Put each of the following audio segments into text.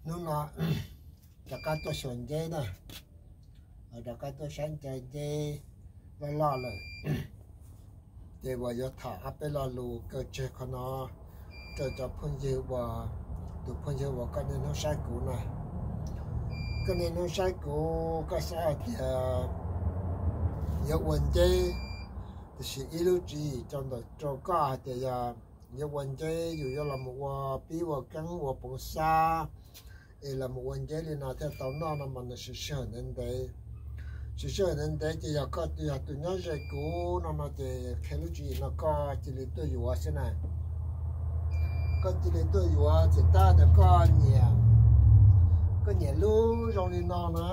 Hnub no rov qab tuaj xyuas nceb na, rov qab tuaj saib nceb loj loj lawm. Ces uas yuav tham ob peb lo lus kaw tseg qhov no rau cov phooj ywg uas, tus phooj ywg uas koj niaj hnub saib kuv na. Koj niaj hnub saib kuv, koj xav hais tias yuav ua nceb, tiam sis ib lub tswv yim rau ntawm rau koj hais tias yog yuav ua nceb yus yuav los mus ua pib ua keeb ua poov xab, es los mus ua nceb li no thiaj tau noj no mas nws siv sij hawm ntev ntev. Siv sij hawm ntev ntev ces yog koj yog tus nyob ze kuv no no ces qhia lub tswv yim no koj cia li tuaj yuav xwb na. Koj cia li tuaj yuav txawm tab tias koj nyiam, koj nyiam lub zoo li no na.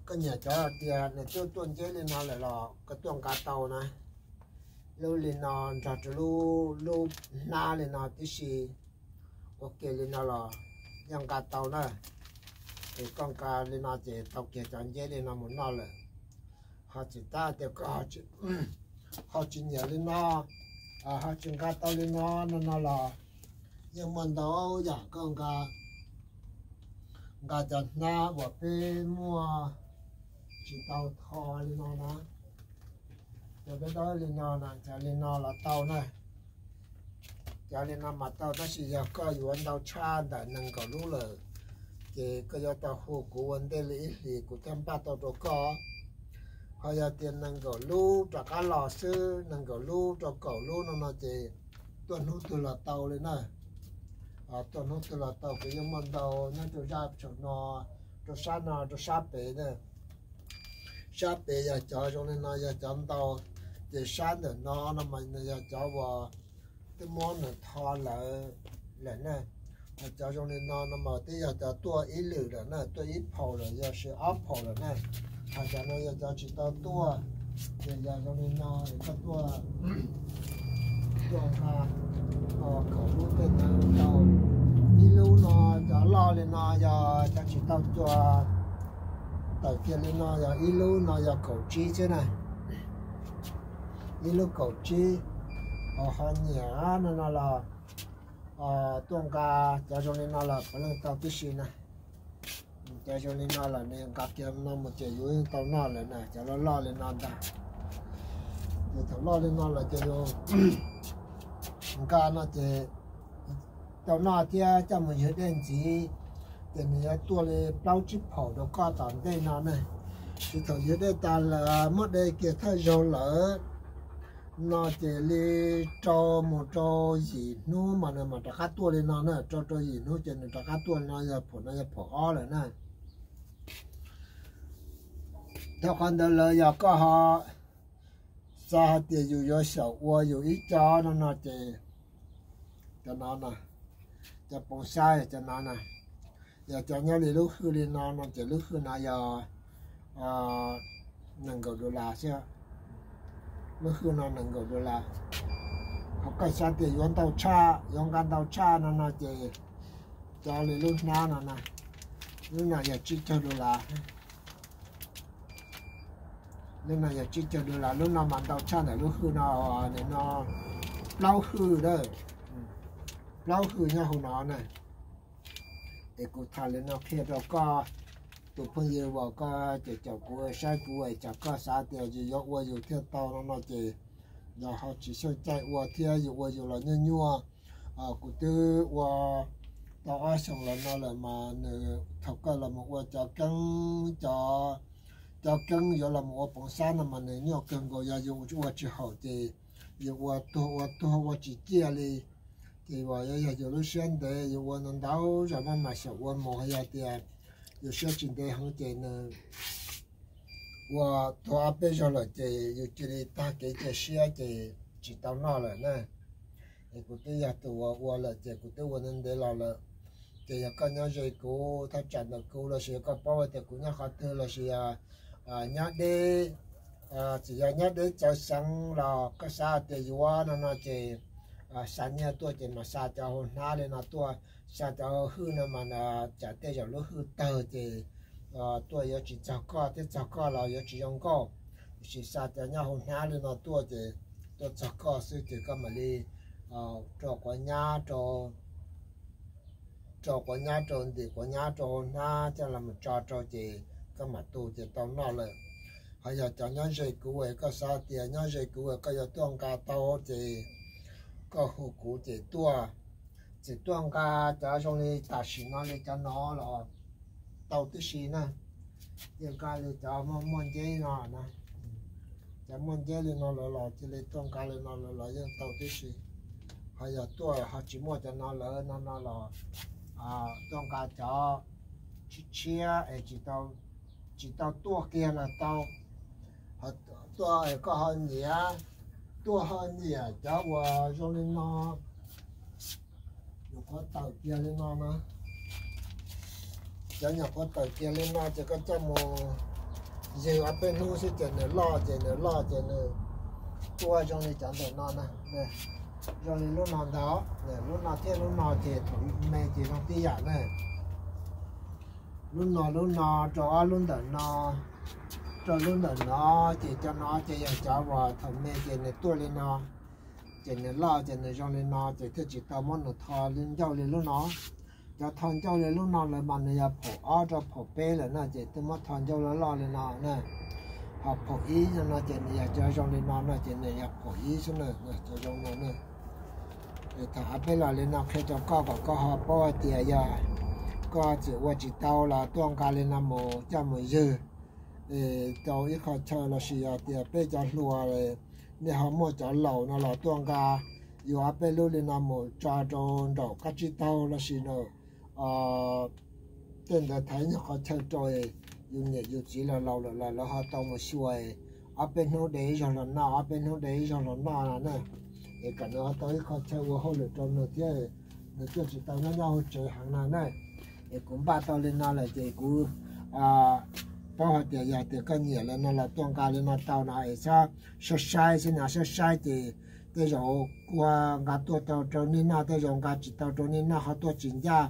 Koj nyiam cov tias nws tuaj tuaj nceb li no lawm los koj tuaj nqa tau na. Lub li no nrog rau lub, lub hnab li no tib si, ua ke li no los yeej nqa tau na. Es koj nqa li no ces tau kiag cov nceb li no mus noj lawm. Ho txawm tab tias koj ho tsis nyiam li no, ho tsis nqa tau li no no no los yeej muaj ntau yam koj nqa, nqa cov hnab uas peb muaj tsis tau tho li no na. Cov dawb dawb li no na, cov li no los tau na. Cov li no mas tau, tab sis yog koj yuav ntau tshaj ntawm nees nkaum lub lawm, ces koj yuav tau hu kuv ua ntej li ib hlis kuv thiaj npaj tau rau koj. Ho yog tias nees nkaum lub rov qab los xwb, nees nkaum lub rau kaum lub no no ces tuaj hnub twg los tau li na. Tuaj hnub twg los tau, kuv yeej muaj ntau nyob rau zaj saum no, rau sab no, rau sab pem na. Sab pem yog cov zoo li no yog cov ntau, ces sab ntawm no no mas nws yog cov uas twb muab nws tho lawm lawm na. Ho cov zoo li no no mas twb yog cov tuaj ib lwm lawm na, tuaj ib phaum lawm, yog sis ob phaum lawm na. Ho cov no yog cov tsis tau tuaj, ces yog zoo li no es koj tuaj, tuaj nqa kaum lub tej no tau. Ib lub no, cov loj li no yog cov tsis tau cua, tawm kiag li no yog ib lub no yog kaum tsib xwb na. Ib lub kaum tsib, ho nyiam no no los tuaj nqa cov zoo li no los puav leej tau tib si na. Cov zoo li no los nws nqa kiag no mus ces yus yeej tau noj lawm na, cov loj loj li no ntag. Ces thaum loj li no los ces yus nqa no ces tau noj thiab coj mus ywg dej ntxiv, ces nws yuav tuaj li plaub tsib phaum rau koj tom ntej no ne. Ces thaum ywg dej tas lawm muab de kiag thawj zaug lawm no ces li rau mus rau yim hnub mas nws mam rov qab tuaj li no na, rau rau yim hnub ces nws rov qab tuaj li no, yog phaum no yog phaum ob lawm na. Dhau qhov ntawd lawm yog koj ho xav hais tias yus yuav xyaum ua yus ib co no no ces cov no, cov poov xab cov no na, yog cov nyob li lub hwj li no no ces lub hwj no yog nees nkaum dollar xwb. Lub hwj no nees nkaum dollar. Ho koj xav tias yuav ntau tshaj, yuav nqa ntau tshaj no no ces cov li lub hnab no na, lub no yog tsib caug dollar. Lub no yog tsib caug dollar, lub no mas ntau tshaj ntawm lub hwj no, nim no plaub hwj a, plaub hwj nyob hauv no na. Es kuv tham li no qhia rau koj tus phooj ywg uas koj caum caum kuv saib kuv es tsam koj xav tias yus yuav ua yus thiaj tau no no ces yog ho tsis xyaum caij ua thiab yus ua yus los nyuaj nyuaj. Kuv twb ua tau ob xyoos los no lawm mas nws thaum koj los mus ua cov keeb, cov, cov keeb yuav los mus ua poov xab no mas nws nyuaj kawg nkaus, yog yus ua tsis haum ces yus ua tuag ua tuag ua tsis ciaj li. Ces uas yog yus lub siab ntev yus ua ntau ntau zaus maj mam xyaum ua mus, yog tias yus siab tsis ntev heev ces nws ua tuag ob peb zaug lawm ces yus cia li tag kev cia siab ces tsis tau noj lawm na. Es kuv twb yog tus uas ua lawm ces kuv twb ua ntev ntev los lawm. Ces yog koj nyob ze kuv thaj tsam ntawm kuv lossis yog koj paub hais tias kuv nyob qhov twg lossis nyob deb, txawm yog nyob deb txawv xeev los koj xav tias yuav no no ces xa nyiaj tuaj ces mas xa cov hauv hnab li no tuaj, xa cov hauv hwj no mas tsam tej zaum lub hwj tawg ces tuaj yuav tsis txog koj thiab txog koj los yuav tsis zoo nkauj. Tiam sis xa cov nyob hauv hnab li no tuaj ces tuaj txog koj xwb ces koj mam li rau quav nyab rau rau quav nyab rau ntim quav nyab rau hauv hnab coj los mus tso rau ces koj mam tu ces tau noj lawm. Ho yog cov nyob ze kuv es koj xav tias nyob ze kuv es koj yuav tuaj nqa tau ces koj hu kuv ces tuaj, tsis tuaj nqa cov zoo li tam sim no li cov no los tau tib si na. Ces nqa li cov muaj muaj nceb no na, cov muaj nceb li no lawm los cia li tuaj nqa li no lawm los yeej tau tib si. Ho yog tuaj ho tsis muaj cov no lawm no no los tuaj nqa cov tshiab tshiab es tsis tau tuaj kiag los tau. Ho tuaj es koj ho nyiam, tuaj ho nyiam cov uas zoo li no, nyuam qhuav tawm kiag li no na. Cov nyuam qhuav tawm kiag li no ces koj coj mus ywg ob peb hnub xwb ces nws loj ces nws loj ces nws tuaj zoo li cov ntawm no na. Zoo li lub no ntag, lub no thiab lub no ces thaum me ces zoo tib yam na. Lub no lub no rau ob lub ntawm no, rau lub ntawm no, ces cov no ces yog cov uas thaum me ces nws tuaj li no, ces nws loj ces nws zoo li no ces thiaj tsis tau muab nws tho ncauj li lub no. Cov tho ncauj li lub no lawm mas nws yog phaum ob rau phaum peb lawm no ces twb muab tho ncauj loj loj li no na. Ho phaum ib no ces nws yog cov zoo li no no ces nws yog phaum ib xwb na, cov zoo no na. Thaum ob peb los li no qhia rau koj kom koj ho paub hais tias yog koj txawm ua tsis tau los tuaj nqa li no mus coj mus ywg rau ib qho chaw lossis yog tias peb cov hluas nej ho muaj cov laus no los tuaj nqa yus ob peb lub li no mus tso rau nraum qab tsib taug lossis nraum tej ntawd thaiv nyuag qhov chaw rau yus niam yus txiv los laus lawm los lawv ho tau mus xyuas ob peb hnub de ib zaug los noj, ob peb hnub de ib zaug los noj no na. Es kom nws ho tau ib qho chaw ua hauj lwm rau nws thiab, nws tuaj tsis tau nyob nyob hauv tsev heev no na. Es kuv npaj tau li no lawm ces kuv paub hais tias yog tias koj nyiam li no los tuaj nqa li no tau no es txhob saib saib xwb no, saib saib ces tej zaum kuv nqa tuaj tau rau nej noj, tej zaum nqa tsis tau rau nej noj ho tuaj tsis ncaj.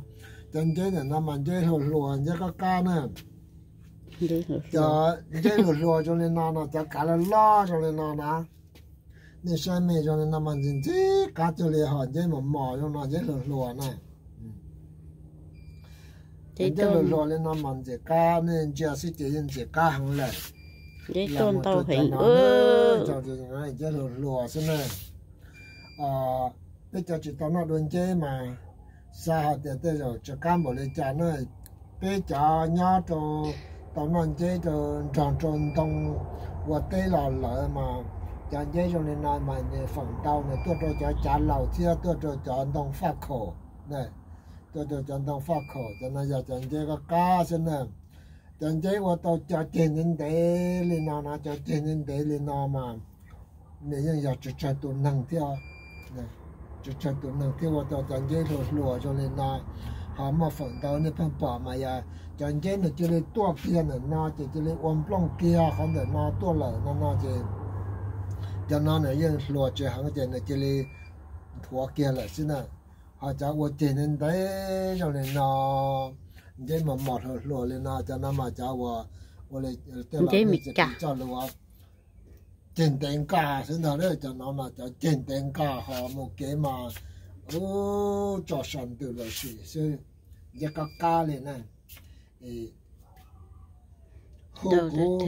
Cov nceb ntawm no mas nceb hluas hluas nceb qab qab na. Cov nceb hluas hluas zoo li no no, cov kav loj loj zoo li no na, nej saib me zoo li no mas ntxim ntxim qab cuag li hom nceb mos mos zoo no, nceb hluas hluas na. Nceb hluas hluas li no mas ntxim qab, nej ntsia xwb ces yeej ntxim qab heev lawm. Nceb hluas hluas xwb na. Peb cov tsis tau noj dua nceb mas xav hais tias tej zaum tsis qab npaum li cas na. Peb cov nyob rau tau noj nceb rau nrog rau ntoo ua teb los lawm mas cov nceb zoo li no mas nws feem ntau nws tuaj rau cov cav laus thiab tuaj rau cov ntoo faj khaum, tuaj rau cov ntoo faj khaum, cov no yog cov nceb qab qab xwb na. Cov nceb ua tau cov ceg ntev ntev li no no, cov ceg ntev ntev li no mas nws yeej yog tsis tsawg tus neeg thiab, tsis tsawg tus neeg thiab ua tau cov nceb hluas hluas zoo li no. Ho muaj feem ntau nej pheej pom mas yog cov nceb nws cia li tuaj kiag ntawm no ces cia li ua nplooj kiag qhov ntawm no tuaj lawm no no ces cov no nws yeej hluas tsis heev ces nws cia li nthuav kiag lawm xwb na. Ho cov ua ceg ntev ntev zoo li no, nceb mos mos hluas hluas li no, cov no mas cov ua, ua li tej laus coj lus ua ceg ntev nqa xwb ntag. Cov no mas cov ceg ntev nqa ho mus kev mas ub tso sas ntws lawm sim xwb, nceb qab qab li na. Hu kuv,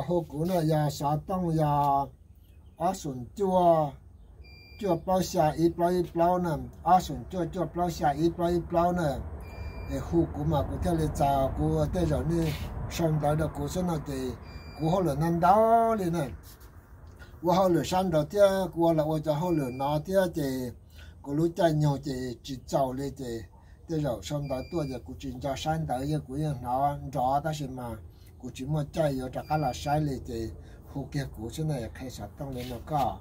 hu kuv no yog xov tooj yog ob xoom cuaj, cuaj plaub xya ib plaub ib plaub na, ob xoom cuaj cuaj plaub xya ib plaub ib plaub na. Es hu kuv mas kuv thiaj li txais, kuv tej zaum nej sau ntawv rau kuv xwb no ces kuv hauj lwm ntau ntau li na. Ua hauj lwm sab nraud thiab kuv ua los ua cov hauj lwm no thiab ces kuv lub caij nyoog ces tsis txaus li ces tej zaum sau ntawv tuaj ces kuv tsis nco saib ntawv, yeej kuv yeej hnov nrov tab sis mas kuv tsis muaj caij yuav rov qab los saib li ces hu kiag kuv xwb na, qhia xov tooj li no koj.